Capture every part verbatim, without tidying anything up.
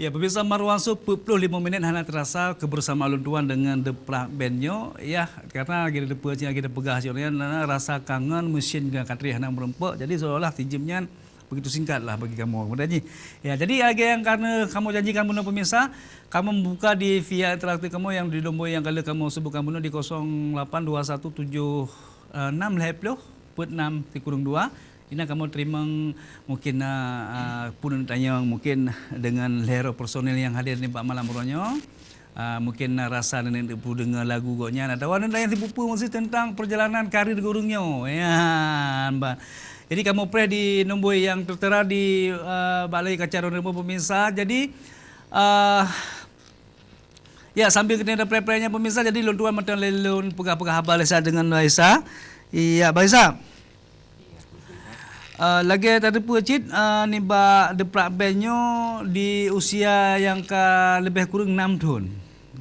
Pemirsa Marwah Su, peuet ploh limong minit hana terasa kebersamaan ulôn tuan dengan The Plug Band nyoe, ya, karena lagi teupeue cit lagi teupeugah cit nyan, na rasa kangen, meusin ngon katri hana meureumpok. Jadi seolah-olah sijeuem nyan begitu singkat lah bagi kamoe. Kemudian ji, ya, jadi lagi nyang karena kamoe janjikan bunoe pemirsa, kamoe membuka di via interaktif kamoe yang di nombor yang ka lheueh kamoe sebutkan bunoe di kosong lapan dua satu tujuh enam lhèe ploh peuet enam sikureueng dua. Inan kamoe teurimong mungkin na, ah, peue neutanyong mungkin deungon lhèe droe personil nyang hadir nibak malam uroe nyoe. Ah, mungkin na rasa neuteupeue deungoe lagu gobnyan atawa neutanyong sipeue-peue meusti teuntang peurjalanan karir gurèe nyoe. Ya, bah. Jadi kamoe preh di nombor nyang tertera di, ah, bak layar kaca droeneuh pemirsa. Jadi, ah, Ya, sambil geutanyoe preh-preh nyan pemirsa, jadi lôn tuan mantong lé lôn peugah-peugah haba lé sa deungon Bang Isa. Iya, Bang Isa. Eh, lagèe tateupeue cit, eh, nibak The Plug Band nyoe di usia nyang ka leubeh kureueng enam thon.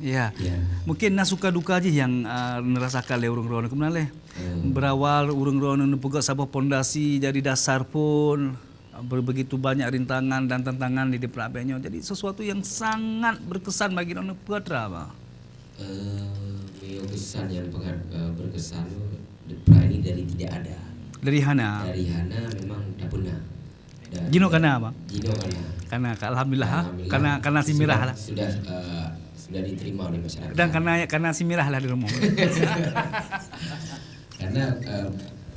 Ya. Ya. Mungkin na suka duka jih nyang, eh, neurasakan lé ureueng droeneuh keumeunaleh. Hmm. Beurawai ureueng droeneuh neupeugöt saboh pondasi jadi dasar phon, Be-, begitu banyak rintangan dan tantangan di, di Plug Band nyoe. Jadi, sesuatu yang sangat berkesan bagi droeneuh peue atra, Bang? Eh, meunyoe kesan yang pengat-, eh, berkesan, The Plug ini dari tidak ada. Dari hana? Dari hana memang dah pernah. Dan jinoe kana, Bang? Jinoe kana. Kana, ka-, alhamdulillah, ha? Alhamdulillah. Kana, kana si mirah lah. Sudah, sudah, eh, sudah diterima oleh masyarakat. Dan kana, kana si mirah lah di rumoh. Karena, eh,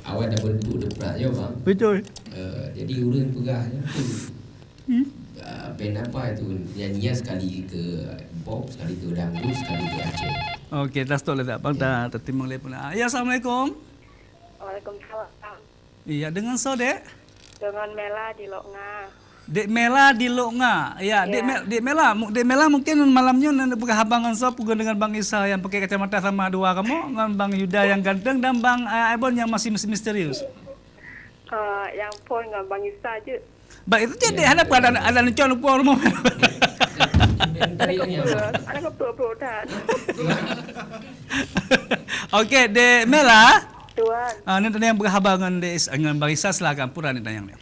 awai dah bentuk The Plug nyoe, Bang. Betul. Eh, jadi ureueng peugah nyan tu, hmm? Eh, band apa itu? Nyanyinya sekali ke pop, sekali ke dangdut, sekali ke Aceh. Okey, dah stop lah, Bang. Ya. Dah tertimbang telepon. Ah, ya, assalamualaikum. Waalaikumsalam. Iya, dengan so, Dek? Dengan Mela di Lok Nga. Dek Mela di Lok Nga. Ya, Dek Ya. Mel-, Dek Mela, mu-, Dek Mela mungkin malam nyoe na peugah haba ngon so, peugah dengan Bang Isa yang pakai kacamata sama dua kamoe, ngon Bang Yuda yang ganteng dan Bang, eh, Aibon yang masih mis-, misterius. Ah, yang phone ngon Bang Isa je. Ba, itu cit deh, ada pun ada, ada neucon puang rumoh. Ada keperluan, ada keperluan. Okey, Dek Mela. Tuan. Ah, ni tadi yang berhaba ngan Dek Is-, ngan Bang Isa, silakan pura ni tanyang ni.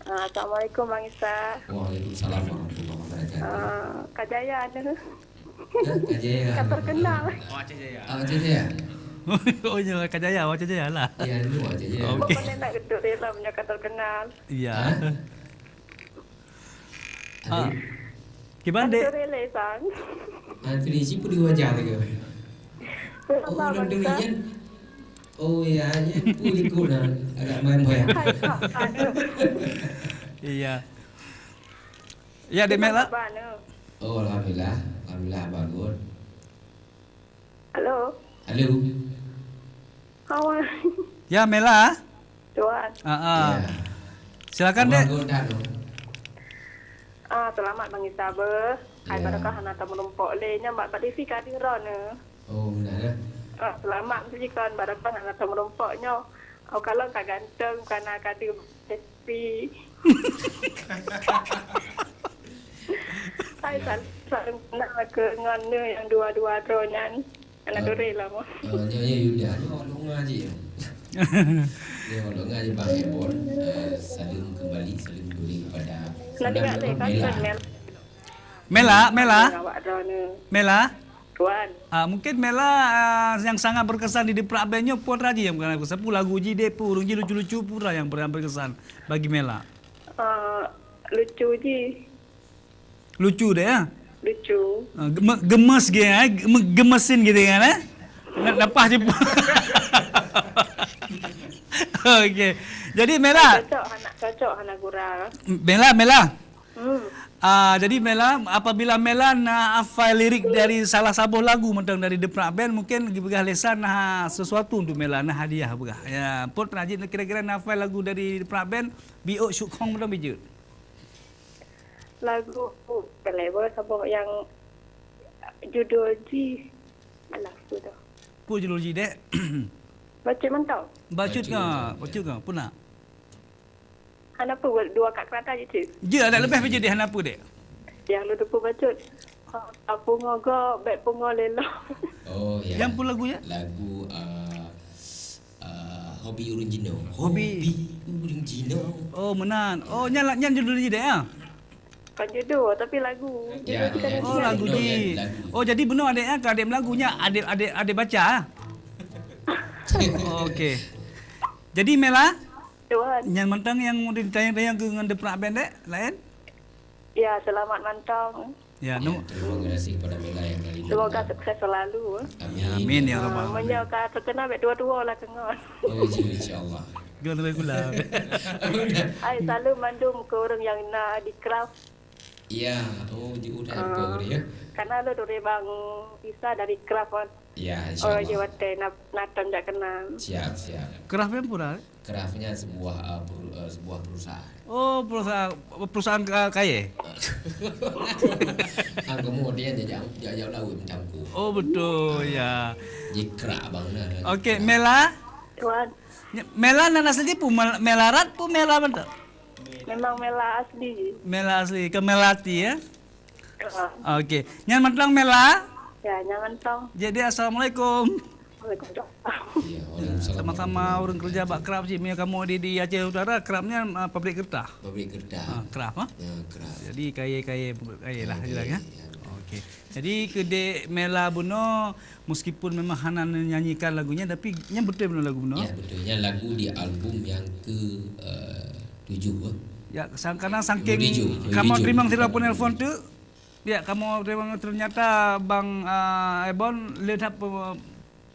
Ah, assalamualaikum, Bang Isa. Waalaikumsalam warahmatullahi wabarakatuh. Ah, Kak Jaya ni. Hah? Kak Jaya. Ka terkenal. Oh, Aceh Jaya. Ah, Aceh Jaya. Oh, ya, Kak Jaya, Aceh Jaya lah. Ya, lu Aceh Jaya. Okey. Bukan nak geduk dia lah, punya ka terkenal. Iya. Hah? Ah. Ada. Kiban, Dek? Ada relay, sang. Ah, tu dia, siapa dia wajar lagi? Oh, orang tu ni kan? Oh, ya, ya, pun ikut lah. Agak main boya. Hai, Kak. Aduh. Iya. Ya, Dek Mela. Apa khabar, Neu? Oh, alhamdulillah. Alhamdulillah, bagus. Halo. Halo. Kawan. Ya, Mela. Tuan. Ah, ah. Ya. Silakan, Dek. Abang Gontan tu. Ah, selamat Bang Isa beuh. Hai, ya. Barakah hana tameureumpok lé. Nyan bak, bak T V ka deungoe. Oh, benar, ya. Ah, selamat meusti kon, barakah hana tameureumpok nyoe. Oh, kalau ka ganteng, kana ka di P. Hai, ya. Sal-, salam kenal ke ngon neu yang dua-dua droe nyan. Anak, ah, dore lah, mo. Ah, nyoe, nyoe Yuda, nyoe awak longa je. Nyoe awak longa je, Bang Ebon. Eh, salam kembali, salam dore kepada Mela. Mela, Mela. Awak droe neu. Mela. Tuan. Ah, mungkin Mela, ah, yang sangat berkesan di Diprak Band nyoe, peue atra jih yang pernah berkesan? Peue lagu jih deh, peue ureueng jih lucu-lucu, peue atra yang pernah berkesan bagi Mela? Ah, lucu jih. Lucu deh, ya? Lucu. Ah, geme-, gemes gitu, eh? Geme-, gemesin gitu kan, eh? Nak lepas je. Okey. Jadi Mela. Cocok, hana, cocok, hana gura. Mela, Mela. Hmm. Ah, jadi Mela, apabila Mela na hafai lirik dari salah saboh lagu mantong dari Diprak Band, mungkin dipeugah lé sa na sesuatu untuk Mela, na hadiah peugah. Ya, Put Najib kira-kira na hafai lagu dari Diprak Band, Biok Syuk Khong mantong bijut. Lagu Pelebor saboh yang judul jih, alah, sudah. Peue judul jih, Dek? Bacut mantong. Bacut ka, bacut ka, peue na? Hana peue, dua kat kerata je, cik. Je, ada lebih bacut deh, hana peue, Dek. Yang lu teupeu bacut. Ah, pungo go, bek pungo lelo. Oh, ya. Yang peue lagu, ya? Lagu, ah, Ah, hobi ureueng jinoe. Hobi. Hobi ureueng jinoe. Oh, meunan. Oh, nyan la-, nyan judul jih deh, ya? Bukan judul, tapi lagu. Ya, judul kita ya, dah Oh, judul lagu lagu. Di. Lagu. Oh, jadi bunoe adék nyan ka adék meulagu nyan, adék, adék, adék baca. Oh, okey. Jadi Mela, Tuan. Nyan mantong nyang ditanyong-tanyong keu ngon The Prah Band dek, laén? Ya, selamat mantong. Ya, Ya, terima kasih kepada Mela yang telah Semoga sukses selalu. Amin. Ya, amin ya Ah, rabbal alamin. Meunyoe ka terkenal, bek dua-dua lah kengon. Oh, ya, insya-Allah. Gol lebih gula. Hai, salam mandum ke orang yang na di Kraft. Ya, oh, di udah Ah, apa dia? Karena lo dari Bang Isa dari Kraft kan. Ya, insya-Allah. Orang Jawa Tengah, Nathan tak kenal. Siap, siap. Kraft yang pura? Kraft nyan sebuah, uh, peru-, uh, sebuah perusahaan. Oh, perusahaan, perusahaan ka-, kayèe? Ah, kemudian jajak, jajak laut macam tu. Oh, betul, ya. Jikrak bang nah. Okey, Mela? Tuan. Mela nan asli pun Mel-, Mela Rat pun Mela betul? Memang Mela asli. Mela asli, ke Melati ya? Okey. Nyan mantong Mela? Ya, nyan mantong. Jadi assalamualaikum. Waalaikumsalam. Ya, waalaikumsalam. Sama-sama orang kerja bak Kraft cit. Meunyoe kamoe di, di Aceh Utara, Kraft nyan, ah, pabrik keureutas. Pabrik keureutas. Ah, Kraft, ah? Ya, Kraft. Jadi kayèe-kayèe, pabrik kayèe lah, ya, jelas, ya? Kayèe, ya. Okey. Jadi keu Dek Mela bunoe, meskipun memang hana menyanyikan lagu nyan, tapi nyan beutôi bunoe lagu bunoe? Ya, betul. Nyan lagu di album yang ke, eh, tujuh, eh. Ya, sang-, karena saking Dua puluh tujuh, dua puluh tujuh. Kamoe teurimong sidroe penelpon tu, Ya, kamoe terima, ternyata Bang, ah, Ebon le that pe-,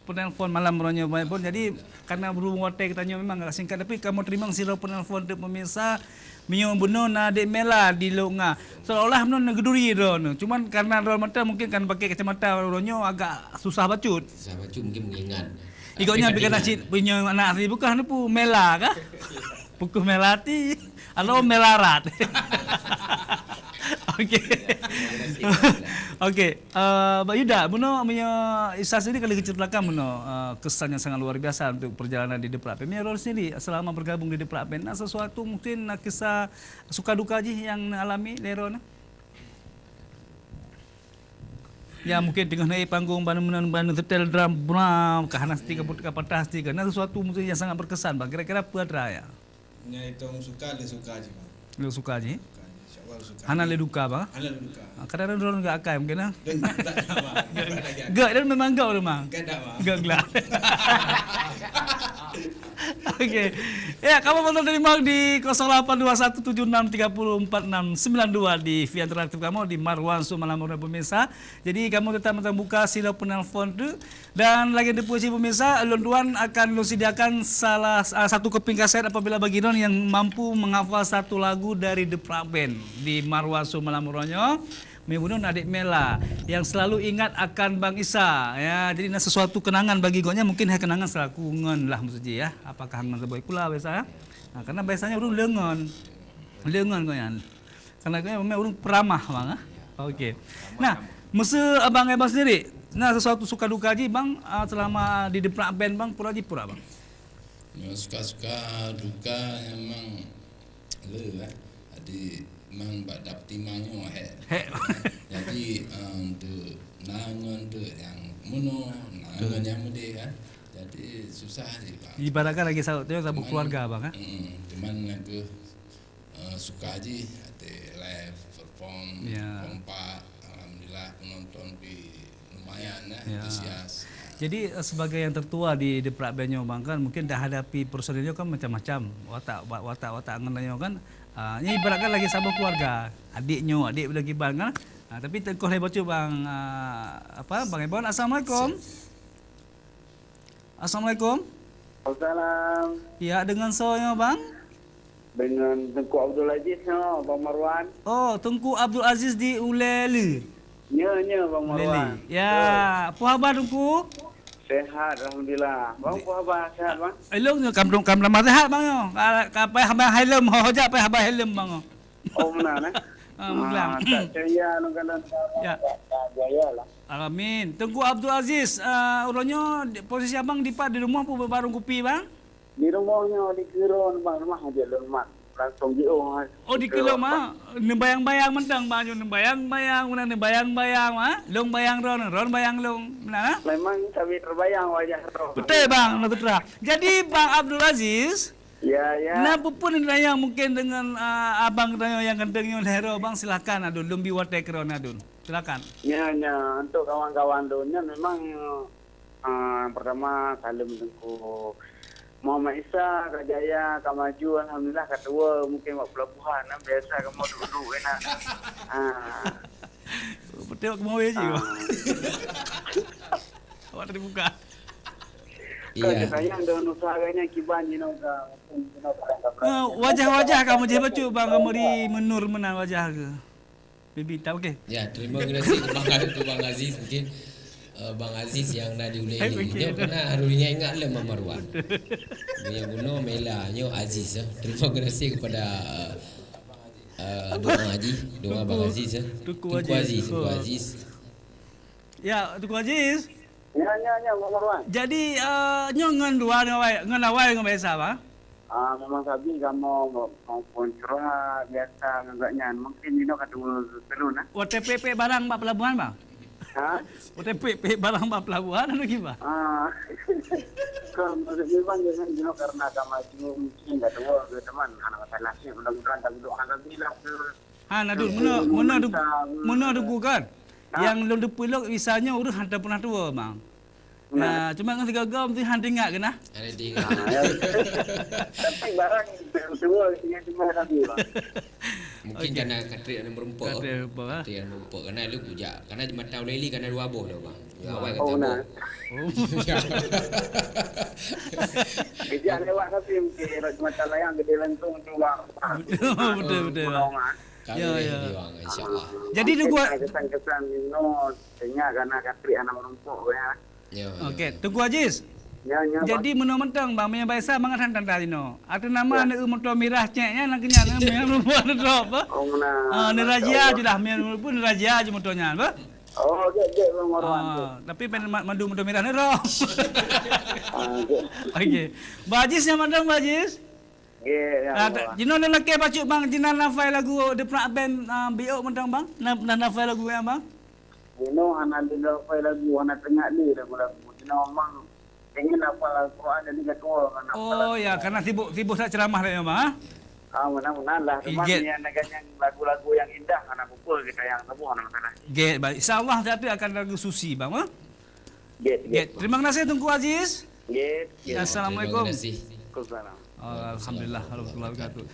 penelpon malam uroe nyoe, Bang Ebon. Jadi, karena berhubung watèe geutanyoe memang agak singkat, tapi kamoe teurimong sidroe penelpon teuk pemirsa, meunyoe bunoe na Dek Mela di Lhok Nga. Seolah-olah bunoe neugeuduri droeneuh. Cuman karena droeneuh mata mungkin kan pakai kacamata uroe nyoe agak susah bacut. Susah bacut mungkin mengingat. Ikutnya Tapi bikana tadi cit punya anak asli bukan ni pu Mela kah? Pukoh Melati atau Melarat. Okey. Okey, eh, Bang Yuda, bunoe meunyoe Isa sendiri kali geuceuritakan bunoe, eh, kesan yang sangat luar biasa untuk perjalanan di Deprak Premier Road sendiri selama bergabung di Deprak Band. Na sesuatu mungkin na kisah suka duka jih yang na alami lé droeneuh? Ya, mungkin teungoh naik panggung bana meunan bana setel drum, bra, ka hana stika, ka patah stika. Na sesuatu mungkin yang sangat berkesan, Bang. Kira-kira peue atra ya? Nyan itong suka, le suka jih, Bang. Le suka jih? Suka jih. Insya Allah suka Hana jih. Le duka, Bang? Hana le duka. Ah, kadang-kadang droeneuh gak akai mungkin, ah. Gak, gak, gak, gak. Gak, dan memang gak, memang. Gak dah, Bang. Gak gelap. Okey. Ya, kamoe pantau teurimong di kosong lapan dua satu tujuh enam tiga puluh empat enam sembilan dua di via interaktif kamoe di Marwan Su Malam Murah pemirsa. Jadi, kamoe teutap mantong buka sidroe penelpon tu. Dan lagèe teupeu cit pemirsa, lôn tuan akan lôn sediakan salah, ah, satu keping kaset apabila bagi droeneuh yang mampu menghafal satu lagu dari The Prah Band di Marwan Su Malam Murah nyoe. Meubunoe Adik Mela yang selalu ingat akan Bang Isa. Ya, jadi na sesuatu kenangan bagi gobnyan, mungkin hai kenangan selaku ngon lah maksud jih ya. Apakah ngon saboi kula biasa ya? Ha, karena biasanya ureueng leungon. Leungon gobnyan. Karena gobnyan memang ureueng peramah bang ah. Okey. Nah, meuseu Abang Ebon sendiri, na sesuatu suka duka jih bang, ah, selama di The Prah Band bang, pura jih pura bang? Ya, suka-suka duka memang le lah. Jadi memang bak dap timang nyoe hek. Hek. Jadi, em, tu na ngon tu nyang munoh, na ngon nyang meudeh kan. Jadi susah je bang. Ibaratkan lagi saut tu saboh keluarga bang ah. Mm, cuman aku, eh, suka je ate live perform, ya, kompak. Alhamdulillah penonton pi lumayan lah, ya, antusias. Jadi, eh, sebagai yang tertua di, di Prah Band nyoe bang kan, mungkin dah hadapi personil nyoe kan macam-macam. Watak, wa-, watak-watak ngon nyoe kan. Ah, nyoe ibaratkan lagi saboh keluarga. Adik nyoe, adik bila kiban kan. Ah, tapi teukoh lé bacut bang, ah, apa, Bang Ebon. Assalamualaikum. Assalamualaikum. Waalaikumsalam. Ya, dengan soe nyoe bang? Dengan Teungku Abdul Aziz nyoe, Bang Marwan. Oh, Teungku Abdul Aziz di Ulèe Lheue. Nya, nya, Bang Marwan. Ulèe Lheue. Ya, betul. Apa khabar Teungku? Sehat, alhamdulillah. Bang, apa khabar? Sehat, Bang? Eh, lôn nyoe kam, kam lama sehat, Bang, nyoe. Ka, ka payah Abang Helm, ho, ho jak payah Abang Helm, Bang, nyoe. Oh, meunan, eh? Ah, meunan. Ah, tak saya, nunggu, nunggu, Ya. Jaya lah. Amin. Teungku Abdul Aziz, ah, uroe nyoe di, posisi abang dipat, di rumoh pun bak warong kupi, bang? Di rumoh nyoe, di keuron, bang, rumah aja lôn mat. Langsung jiôh, ah. Oh, di keuron, ah? Neubayang-bayang mantong, bang, nyoe neubayang-bayang, meunan neubayang-bayang, ah? Lôn bayang ron, ron bayang lôn. Meunan, ah? Memang tapi terbayang wajah ron. Betul, bang, betul, terang. Jadi, Bang Abdul Aziz, Ya, ya. Na peue-peue neutanyong mungkin deungon, ah, abang tanyoe nyang ganteng nyoe lhèe droe, bang, silakan, Adun. Lôn bi watèe keudroe, Adun. Silakan. Ya, ya. Untuk kawan-kawan lôn nyan memang, ah, pertama, saleuem Teungku Muhammad Isa, ka jaya, ka maju, alhamdulillah, ka tuwoe, mungkin bak pelabuhan, nah, biasa kamoe duek-duek, enak. Ah. Beutôi kamoe ji, ah. Awak tadi buka. Iya. Ka sayang dengan usaha agaknya kiban jinoe ka, jinoe ka, ka, ka. Eh, wajah-wajah kamoe jih bacut, bang, kamoe di menur meunan wajah keuh. Bibi tak okey. Ya, terima kasih ke Bang, ke Bang Aziz. Mungkin, eh, Bang Aziz yang na di ulèe. Okey. Nyoe keunan harus ingat-ingat lé Mak Marwan. Nyoe bunoe Mela, nyoe Aziz, eh. Terima kasih kepada, eh, eh, doa Haji, doa Bang Aziz, eh. Teungku Aziz, Teungku Aziz. Ya, Teungku Aziz. Ya, ya, ya, Mak Marwan. Jadi, eh, nyoe ngon dua, ngon awai, ngon awai ngon biasa, bah? Ah, memang sabe kamoe mau, mau pun curhat biasa ngon gobnyan. Mungkin jinoe ka teungoh seulon, ah. Watèe pek-pek barang bak pelabuhan, bang? Ha? Watèe pek-pek barang bak pelabuhan, atau gimana? Ah. Kan, maksud memang jinoe karena ka maju, mungkin ka tuwoe, teman. Hana masalah, mudah-mudahan ka duduk, hana bilang. Ha, Nadun, meunoe, meunoe du-, meunoe duku kan? Ha? Nyang lôn teupeue lôn, Isa nyoe ureueng hantom peunah tuwoe, bang. Nah, cuma ngon sigoe-goe meusti han teuingat keunan. Ada di. Ah, ya. Tapi barang tuwoe, ingat cuma Nabi, bang. Mungkin okey. Karena katrek aneuk meurumpok. Katrek meurumpok, ha? Katrek aneuk meurumpok. Karena lu kujak. Karena mata ulèe li karena dua boh dah, bang. Yang awai kata boh. Oh. Kejak lewat tapi mungkin rot mata layang gede lantong tu, bang. Betul, betul, betul. Kalau ya, ya. Di, bang, insya-Allah. Jadi, ah, Teungku, kesan-kesan no, tanya karena katrek aneuk meurumpok, ya. Ya, ya. Okey, Teungku Aziz. Ya, ya, bang. Jadi, meunoe mantong, bang, meunyoe bak Isa mangat han tanda jinoe. Ateueh nama aneuk moto mirah cek nyan, nak kenyan, eh, meunyoe meurumpok aneuk drop, bah. Oh, meunan. Ah, neurazia ju lah, meunyoe pun neurazia ju moto nyan, bah. Oh, gèt, gèt, Bang Marwan, gèt. Tapi pen ma-, mandum moto mirah aneuk drop. Ah, gèt. Okey. Bang Aziz nyang mantong, Bang Aziz? Gèt, ya, ah, Bang. Jinoe lôn lakèe bacut, bang, jinan hafai lagu The Plug Band, ah, Biôk mantong, bang? Na, na hafai lagu nyan, bang? Jinoe hana lé hafai lagu, hana teuingat lé lagu-lagu. Jinoe memang ingin hafal Al-Quran, jadi ka tuwoe ngon hafal lagu. Oh, ya, karena sibuk, sibuk that ceramah dah, ya, bang, ha? Ah, mudah-mudahan lah. Cuma gèt. Yang lagu-lagu yang indah, hana pukul kita yang semua, hana masalah. Gèt, baik. Insya Allah, tapi akan lagu suci, bang, ha? Gèt, gèt. Terima kasih, Teungku Aziz. Gèt. Ya, assalamualaikum. Terima kasih. Waalaikumsalam. Alhamdulillah, warahmatullahi wabarakatuh.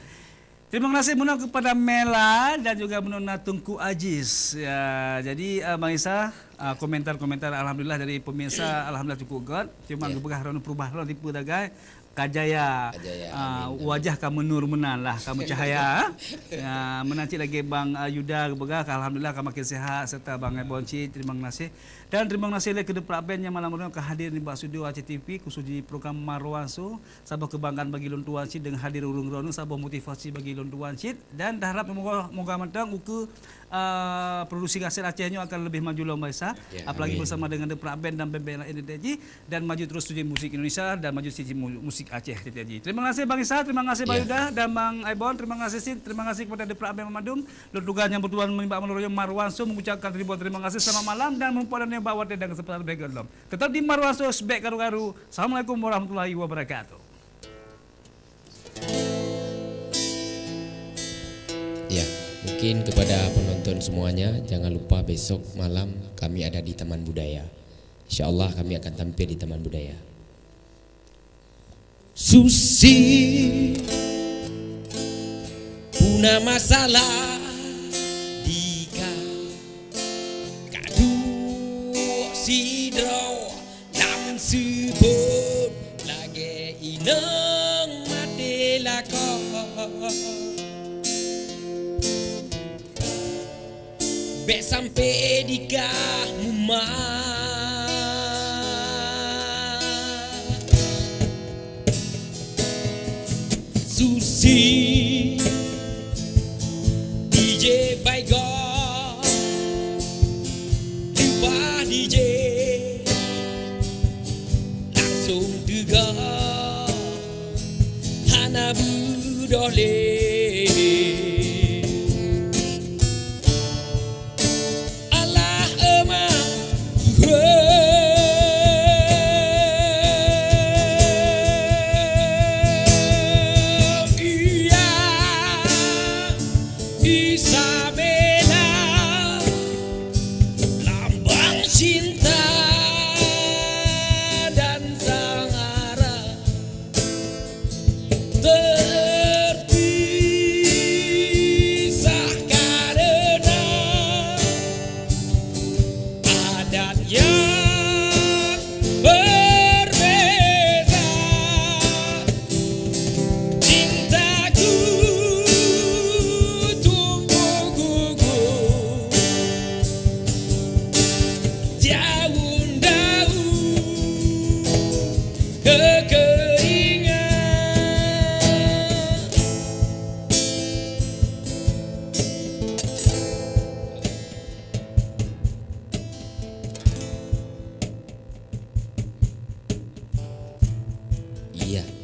Terima kasih meunoe kepada Mela dan juga meunoe na Teungku Aziz. Ya, jadi, ah, Bang Isa, ah, komentar-komentar alhamdulillah dari pemirsa alhamdulillah cukup gèt. Cuma geupeugah droeneuh peurubah droeneuh tipe dagai ka jaya, ka jaya, ah, amin, amin. Wajah ka meunur meunan lah, ka meucahaya. Ya, meunan cit lagèe Bang, ah, Yuda geupeugah ka alhamdulillah ka makin sihat serta Bang Ebon cit. Terima kasih. Dan terima kasih lé keu The Plug Band nyang malam nyoe ka hadir nibak studio Aceh T V khusus di program Marwan Show. Saboh keubanggaan bagi lôn tuan cit deungon hadir ureueng droeneuh, saboh motivasi bagi lôn tuan cit, dan taharap moga, moga mantong ukeue, ah, produksi kaset Aceh nyoe akan leubeh maju lom, Bang Isa. Ya, apalagi amin. Bersama dengan The Plug Band dan band-band laén teuh jih, dan maju terus tuju musik Indonesia dan maju sisi mu-, musik Aceh teuh jih. Terima kasih Bang Isa, terima kasih Bang Yuda dan Bang Aibon, terima kasih Sid, terima kasih kepada The Plug Band mandum. Lôn tuga nyang beutuan nibak malam nyoe Marwan Show mengucapkan ribuan terima kasih, selamat malam dan meurumpok dan nibak watèe dan kesempatan leubeh gèt lom. Tetap di Marwan Show, sbek karu-karu. Assalamualaikum warahmatullahi wabarakatuh. Ya, mungkin kepada penonton semuanya, jangan lupa besok malam kami ada di Taman Budaya. Insya Allah kami akan tampil di Taman Budaya. Susi, puna masalah di ka, ka duek sidroe. Lam seubon lagèe inong maté lakoe. Bèk sampoe dikah muma. Susi, D J Bygone, lupa D J, langsung teuga, hana beudôh lé. Allah euma. Ya.